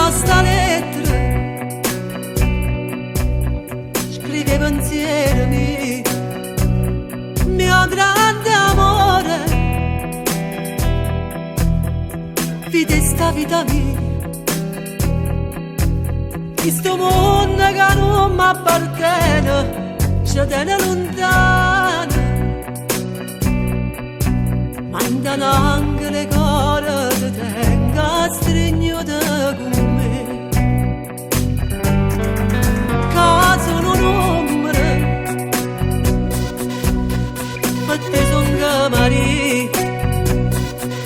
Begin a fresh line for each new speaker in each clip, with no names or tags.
Però sta lettera scrive pensiero mio, mio grande amore, vita sta vita mia, questo mondo che non mi appartiene, ci tiene lontano, ma in anche le cuore ti tenga strinto con me. Che sono un'ombra, per te son Maria,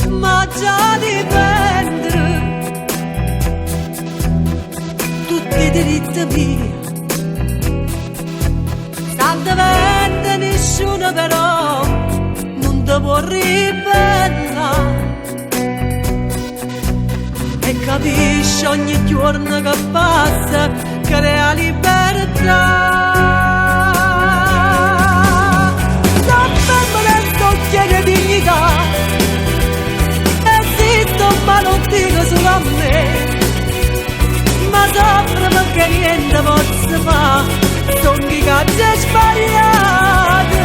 ma già dipende tutti i diritti miei. Tante vente nessuno però non ti può ribellare e capisci ogni giorno che passa che la libertà. La femmina sto chiede dignità, esisto ma non dico solo a me, ma soffro perché niente posso fare, sono chi che sbagliato.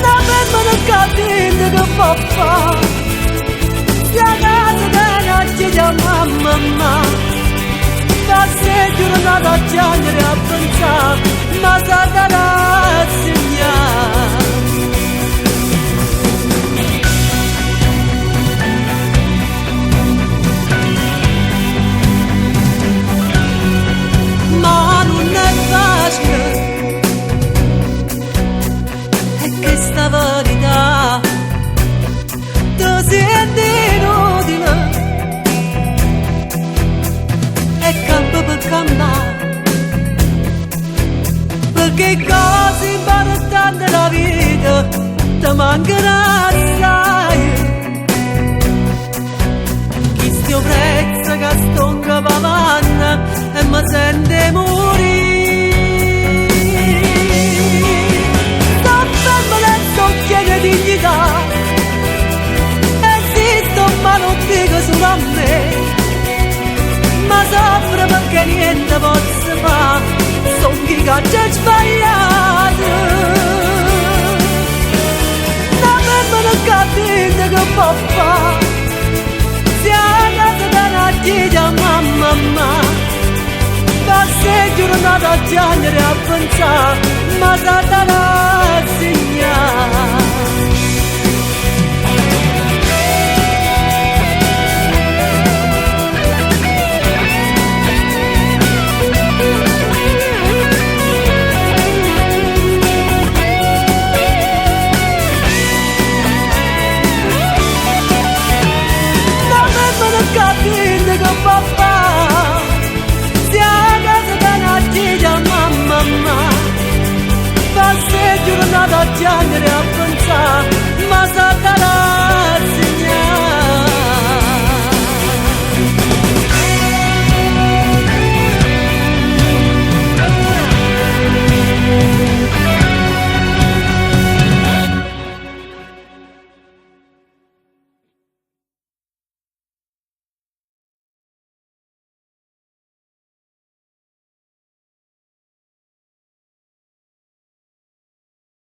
La femmina che che può fare, la casa della chiede mamma, da se giornata a piangere a pensare, ma sa da rassegnare. Ma non è facile, è che sta verità ti senti inutile e campa per campare, perché cose importanti della vita ti mancherà assai. Chi sti prezzo che sto pagando e mi sente morire. Sta femmina sto chiede dignità, esisto ma non dico solo a me, ma soffro perché niente posso fare, son chi che già sbagliato. La femmina che che può fare, se a casa della chiede mamma, ma se giornata a piangere a pensare, ma sa da rassegnare.